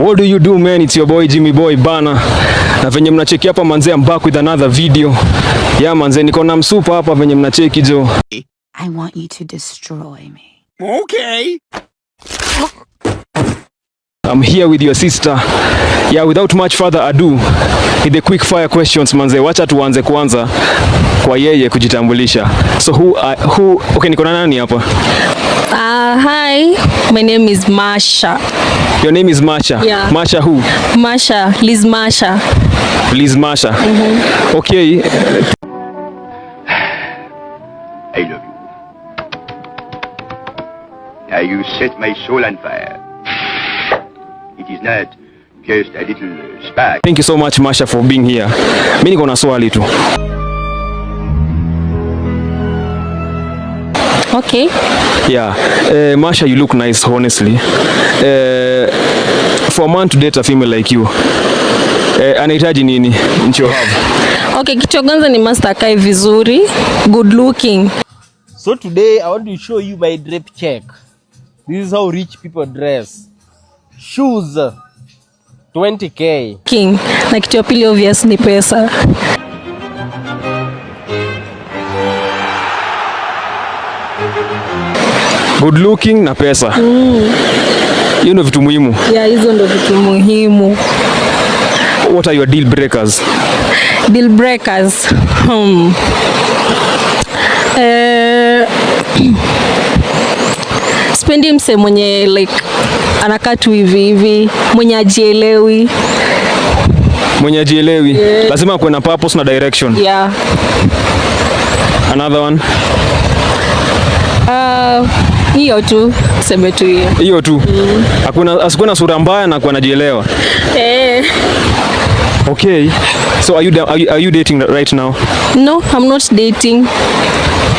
What do you do, man? It's your boy Jimmy Boy bana. Na venye mnacheki hapa manze, I'm back with another video. Yeah manze, niko na msupa hapa venye mnacheki jo. I want you to destroy me. Okay. I'm here with your sister. Yeah, without much further ado, ni the quick fire questions manze. Wacha tuanze kwanza kwa yeye kujitambulisha. So who, okay, niko na nani hapa? Hi, my name is Masha. Your name is Masha. Yeah. Masha who? Masha, Liz Masha. Liz Masha. Okay. I love you. Now you set my soul on fire. It is not just a little spark. Thank you so much, Masha, for being here. Mimi niko na swali tu. Okay. Yeah. Masha, you look nice, honestly. For a man to date a female like you, anahitaji nini? Nchi you have? Okay, kitu ya kwanza ni must akae vizuri, good looking. So today I want to show you my drape check. This is how rich people dress. Shoes 20K. King. Na kitu ya pili obvious ni pesa. Good looking na pesa. Hiyo ndio vitu muhimu. Yeah, hizo ndo vitu muhimu. What are your deal breakers? Deal breakers. Sipendi mse mwenye like anakaa tu hivi hivi, mwenye ajielewi. Mwenye ajielewi. Lazima kuwe na purpose na direction. Yeah. Another one. Hiyo tu, seme tu hiyo. Hiyo tu. Hakuna, asikuwe na sura mbaya na kuwa anajielewa. Eh. Okay. So are you dating right now? No, I'm not dating.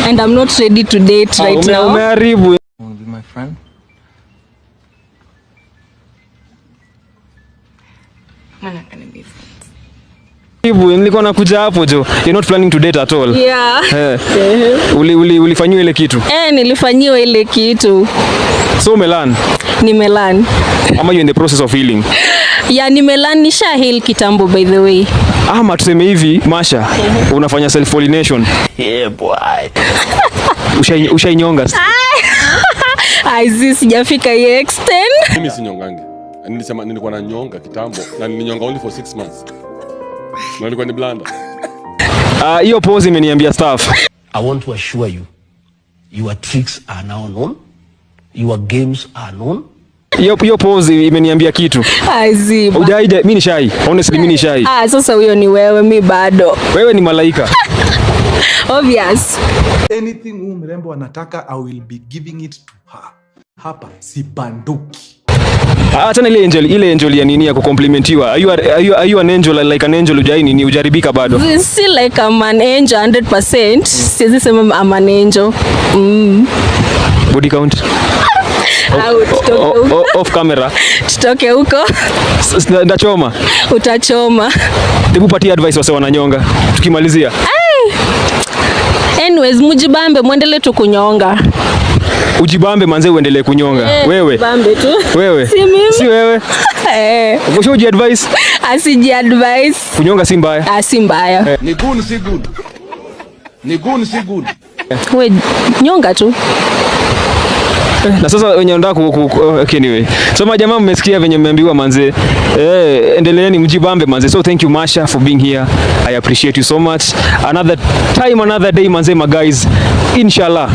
And I'm not ready to date right now. Umeharibu. Want to be my friend? We're not gonna be friends. Nilikuwa nakuja hapo jo. You're not planning to date at all. Yeah. Eh. Ulifanyiwa ile kitu. Eh, nilifanyiwa ile kitu. So umelearn Nimelearn. Ama you're in the process of healing? Yeah, nimelearn, nisha heal kitambo, by the way. Ama tuseme hivi Masha, unafanya self pollination. Yeah, boy. Ushainyonga. Aizi, sijafika hiyo extent. Mimi sinyongangi. Nilisema nilikuwa na nyonga kitambo na nilinyonga only for 6 months. Na nilikuwa ni blunder. Ah, hiyo pause imeniambia stuff. I want to assure you, your tricks are now known, your games are known. Hiyo pause imeniambia kitu. Aizi. Ujaija, mimi ni shy. Honestly, mimi ni shy. Ah, sasa huyo ni wewe, mi bado. Wewe ni malaika. Obvious. Anything huu mrembo anataka, I will be giving it to her. Hapa sibanduki. Ah, tena ile angel ya nini ya kucomplimentiwa. Are you an angel, like an angel ujai nini ujaribika bado? Si like I'm an angel 100%. Siwezi sema I'm an angel. Body count? Au tutoke huko. Off camera. Tutoke huko. Ndachoma. Utachoma. Hebu patia advice wase wananyonga. Tukimalizia. Anyways, mujibambe, muendele tu kunyonga. Ujibambe manze, uendelee kunyonga. Eh, Wewe. Bambe tu. Wewe. Si mimi. Si wewe. Eh, Ushaji advice? Asiji advice. Kunyonga si mbaya. Ah, si mbaya. Ni good si good. Ni good si good. We nyonga tu. Na sasa wenye wanataka okay, anyway. So majamaa, mmesikia venye mmeambiwa manze. Eh, endeleeni mjibambe manze. So thank you, Masha, for being here. I appreciate you so much. Another time, another day manze, my guys. Inshallah.